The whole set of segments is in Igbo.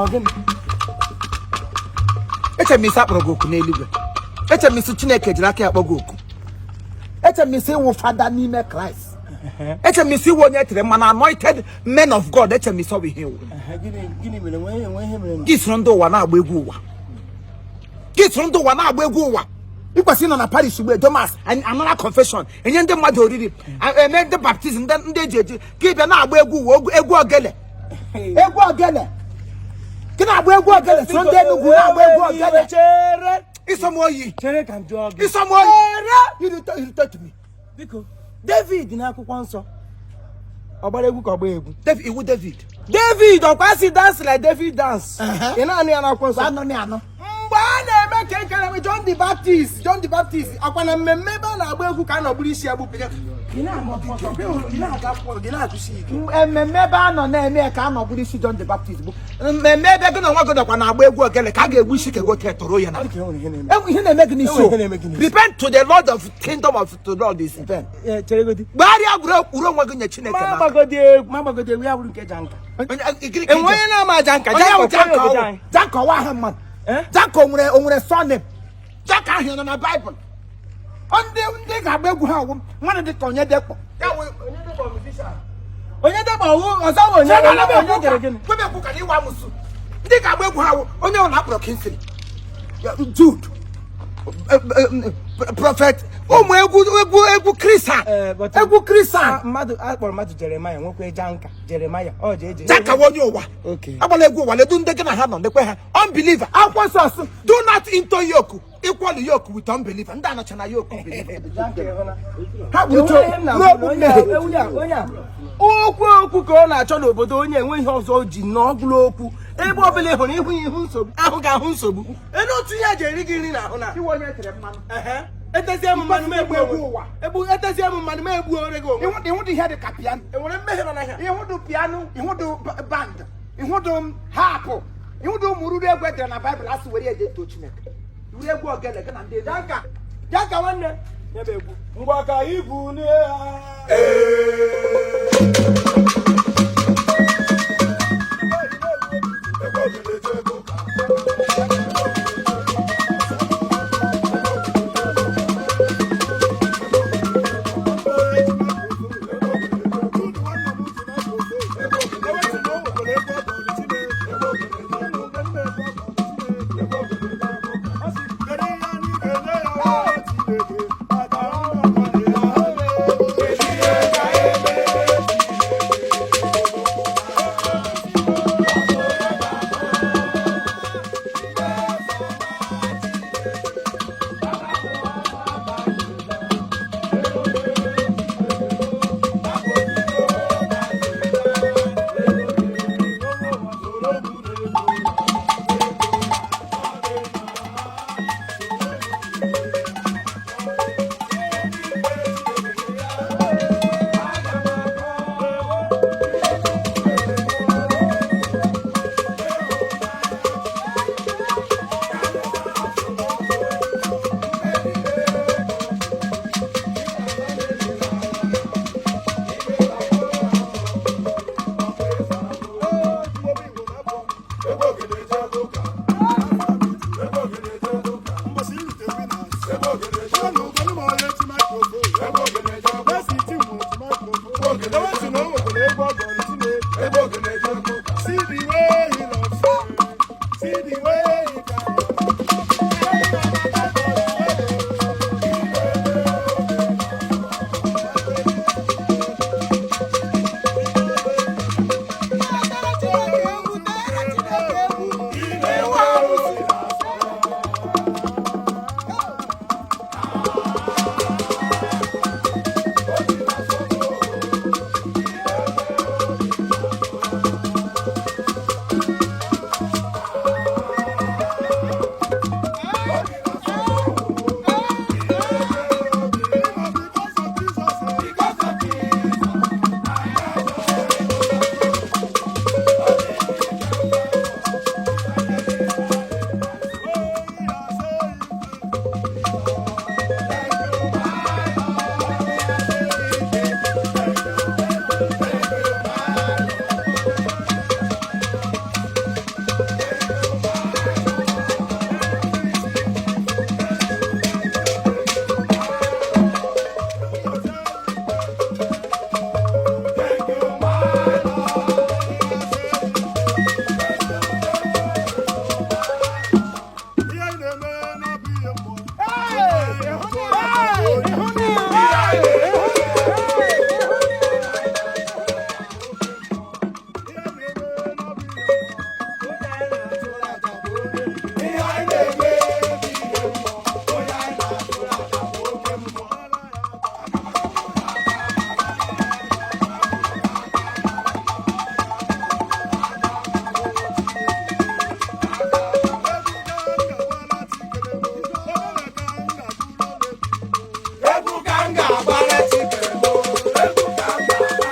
Na gịnị? Eche m isi akpọrọ gị oku n'eluigwe. Eche m isi Chineke jiri aka ya kpọ gị oku. Eche m isi ịwụ fada n'ime Kraịst. Eche m isi ịwụ onye etere mmanụ, anointed men of God. Eche m isi ọ bụ ihe iwu. Gịnị mere? Enwe ihe mere? Gị soro ndị ụwa na-agba egwu ụwa. Gị soro ndị ụwa na-agba egwu ụwa. Ị kwesịrị ịnọ na parish ugbu edo mass, anara confession, enye ndị mmadụ oriri, eme ndị baptism, ndị eji eji ka ị bịa na-agba egwu ụwa, egwu ogele, egwu ogele. Gị na-agba egwu ogele, soro ndị Enugwu na-agba egwu ogele. Chere. Ịsọ m oyi. Chere ka m jụọ gị. Ịsọ m oyi. Irritate me. Biko, David n'akwụkwọ nsọ, ọ gbara egwu ka ọ gbaa egwu? David, iwu David. David ọkwa si "Dance like David dance". Uh-huh. Ị na-anụ ya n'akwụkwọ nsọ? Anọ na anọ. Mgbe a na-eme ka ekere John the Baptist, John the Baptist ọkwa na mmemme ebe a na-agba egwu ka a nọgburu isi agbupụ ya. Ị na-agụ akwụkwọ, ị na-agụ akwụkwọ gị, na-agụsi ike. Mmemme ebe a nọ na-eme ka a nọgburu isi John the Baptist bụ mmemme ebe gị na onwe gị nọkwa na-agba egwu ogele ka a ga-egbu isi ka egote tọrọ ya na Ọ dị ka e nwere ihe na-eme. Enwe ihe na-eme gị n'isi. Enwe ihe na-eme gị n'isi. Repent to the Lord of kingdom of the Lord is then. Ee, cheregodi. Gbagharịa, gwuru onwe gị nye Chineke Ma n'aka. agbagodi egwu, ma agbagodi egwu, ya bụrụ nke Janka. Gịnị ka Enwe onye na-ama Janka? Onye Janka ahụ ọkwa onye Janka obodo ọwụ? anyị. Janka ọwa aha mmadụ. Eh? Janka o nwere surname? Janka ahụ nọ na Baịbụl. Ọ ndị ga-agba egwu ha ọwụ mmadụ dị ka onye dekpọ. Onye deba ọwụ ọzọ bụ onye onye gere gịnị? Kwebe ekwu ka na ịwa amụsụ. Ndị ga-agba egwu ha wụ onye ọbụla akpọrọ Kingsley, Jude, Prophet, ụmụ egwu Kristian. Eh, but- Egwu Kristian. Ah, mmadụ akpọrọ mmadụ Jeremaya nwekwa Janka. Jeremaya ọ je eje. Janka wụ onye ụwa. Okay. Agbala egwu ụwa. Ledu ndị gị na ha nọ, lekwe ha, unbeliever. Akwụkwọ nsọ sị, "Do not into yoke, equal yoke with unbeliever." Ndị anọcha na yoke unbeliever. Janka, ịhụna? Ha gburu Enweghị ihe m na-agwa n'okpu onye mmehie. onye a, okwu ka ọ na-achọ n'obodo. Onye enwe ihe ọzọ o ji n'ọgwụlụ okwu. Ebe ọbụla ị hụrụ ihu ya, ihu nsogbu ahụ ga-ahụ nsogbu elu otu ihe ji eri gị nri n'ahụ na Iwe onye tere mmanụ. Ehe. Etezie m mmanụ m egbu egwu onwe ụwa. Egbu etezie m mmanụ m egbu ore gị onwe. Ịhụdụ ihe dị ka piano. Enwere mmehie nọ n'ahịa. Ịhụdụ piano, ịhụdụ band, ịhụdụ harp, ịhụdụ ụmụ ruru egwu edere na Baịbụl asị were eje too Chineke. Were egwu ogele gị na ndị elu. Janka, Janka nwanne, nyebe egwu. Ngwa ka ibu ne ha. See the way he loves you. See the way he can. bụ onye. Ihe anyị na-eme ihe anyị na-eme bụ ihe mmụọ. Onye anyị na-achụrụ aja bụ oke mmụọ. Egwu ka m ga-agbara Chikere m, egwu ka m ga-agbara.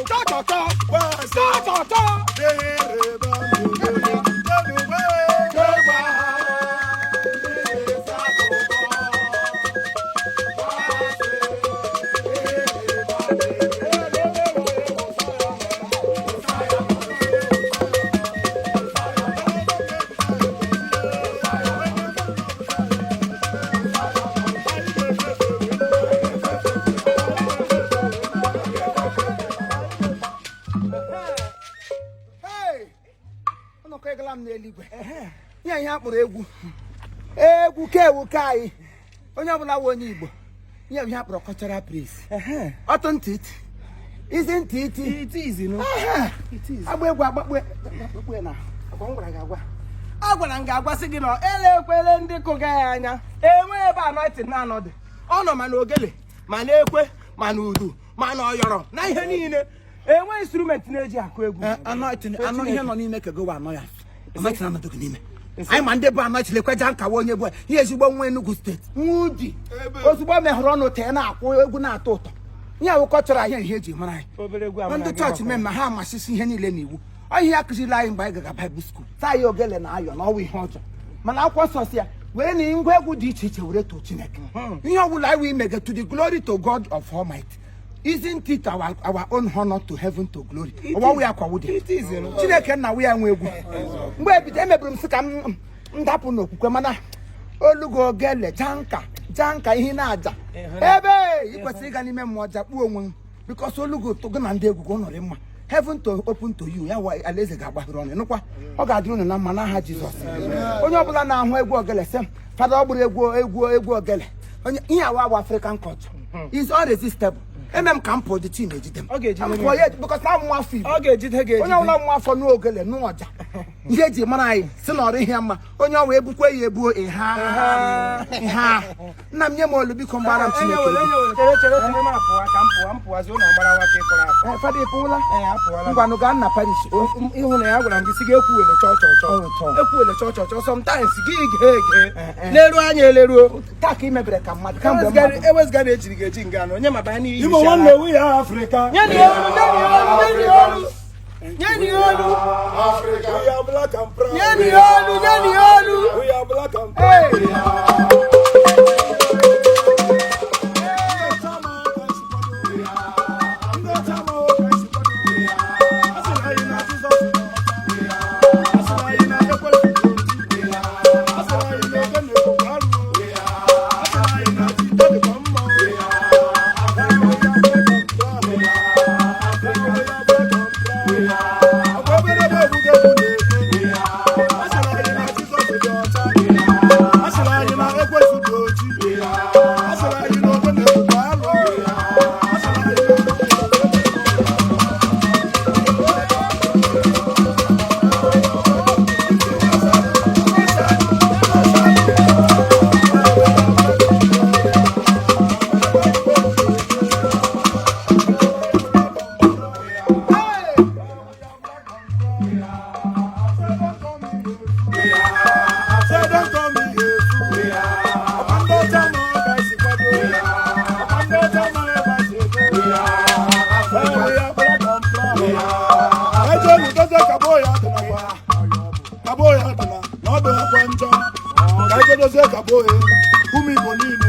Chọchọchọ chọchọchọ. Hey! Ọnọkọ egala m n'eluigwe. Ihe a kpọrọ egwu, egwu ka ewu ka anyị, onye ọbụla wụ onye Igbo, ihe bụ ihe a kpọrọ cultural praise. Ọtụ ntị iti izi ntị iti. Ehe. Agba egwu agbakpe agbakpe na akwa m gwara gị agwa. A gwara m ga-agwasị gị na elekwele ndị kụga ya anya enwe ebe anointing na-anọdụ. Ọ nọ ma na ogele, ma na ekwe, ma na udu, ma na ọyọrọ, na ihe niile. Enwe instrument na-eji akụ egwu. Anointing anọ ihe nọ n'ime ka gowa anọ ya. Anointing anọdụghị n'ime anyị, ma ndị bụ anointing lekweja nkawa onye bụ ihe ezigbo nwa Enugu Steeti, nwa Udi. Ozugbo mehụrụ ọnụ tee na-akwụ egwu na-atọ ụtọ. Ihe awụkọchara ihe ihe eji mara anyị. Obere egwu Na amara ndị gị chọọchị ọkụ. mee ma ha amasịsị ihe niile n'iwu. Ọ ihe akụziri anyị mgbe anyị gaga Bible school taa ya, ogele na ayọ na ọwụ ihe ọjọọ, mana akwụkwọ nsọ si ya were na ngwa egwu dị iche iche were too Chineke. Ihe ọbụla anyị wee imege to the glory to God of Almighty. Isn't it our own honor to heaven to glory? Ọwawụ ya kwawu dị. It is, you know. Chineke nna wụ ya nwe egwu. Mgbe ebido emebiri m sị ka m m dapụ n'okwukwe, mana olugo ogele janka janka ihe na-aja ebe ị kwesịrị ịga n'ime mmụọ jakpuo onwe m, because olugo gị na ndị egwu gị nọrọ mma. Heaven to open to you ya wa alaeze ga-agbahiri ọnụ. Nụkwa, ọ ga-adịrị unu na mma n'aha Jizọs. Onye ọbụla na-ahụ egwu ogele sị fada ọ gburu egwu egwu egwu ogele onye ihe awa awa. African culture is unresistible. Eme m ka m pụọ dị chi na-ejide m. Ọ ga-ejide M gị. pụọ ya because na amụ afọ Igbo. Ọ ga-ejide gị. Onye Ejide. ọbụla nwa afọ n'ogele n'ọja ihe eji mara anyị si na ọrụ ihe mma, onye ọwa ebukwe ya ebuo ịha ịha. Nna m, nye m olu biko, mgbara m Chineke egwu. Chere, chere, chere, m apụwa ka m pụwa, m pụwazi ụlọ gbara nwa ka ịkọrọ akọ. Eh, fada, ị pụwụla? Ee, apụwala m. Ngwanụ, gaa na parish. Ịhụ na ya gwara m gị si gị ekwuwele chọọ chọọ chọọ. Oh, chọọ. Ekwuwele chọọ chọọ chọọ. Sometimes gị gee gee Eh. leruo anya eleruo. Taa ka ị mebere ka mmadụ kamgbe mmadụ. Ewezụga na ejiri gị eji nga na onye maba n'iyi. Imo nwanne, we are Africa. Nye ni olu, nye ni olu, nye ni olu, nye ni olu. Africa. We are black and proud. Nye ni olu, nye ni olu. We are black and proud. Hey! Ndị ọcha ma ọ ka esi kwado. A sị na anyị na Jizọs dị ọcha. A sị na anyị na ekwensu dị oji. A sị na anyị na ogene bụkwa arụ. A sị na anyị na Tito dịkwa mma. We are black and proud. We are black and proud. Ọkwa obere ebe egwu ga-egwu na-ego. A sị na anyị na Jizọs dị ọcha. A sị na anyị na ekwensu dị oji. A sị na anyị na ogene bụkwa arụ. A sị na anyị na Say don't call me a fool. Ọkwa ndị ọcha ma ọ ga-esi kwado. Ọkwa ndị ọcha ma ebe a si ego. Say we are black and proud. Eje olu dozie kabo ya dị na gwa. Kabo ya dị na na ọ dị ọkwa njọ. Ka eje dozie kabo ya. Ụmụ Igbo niile.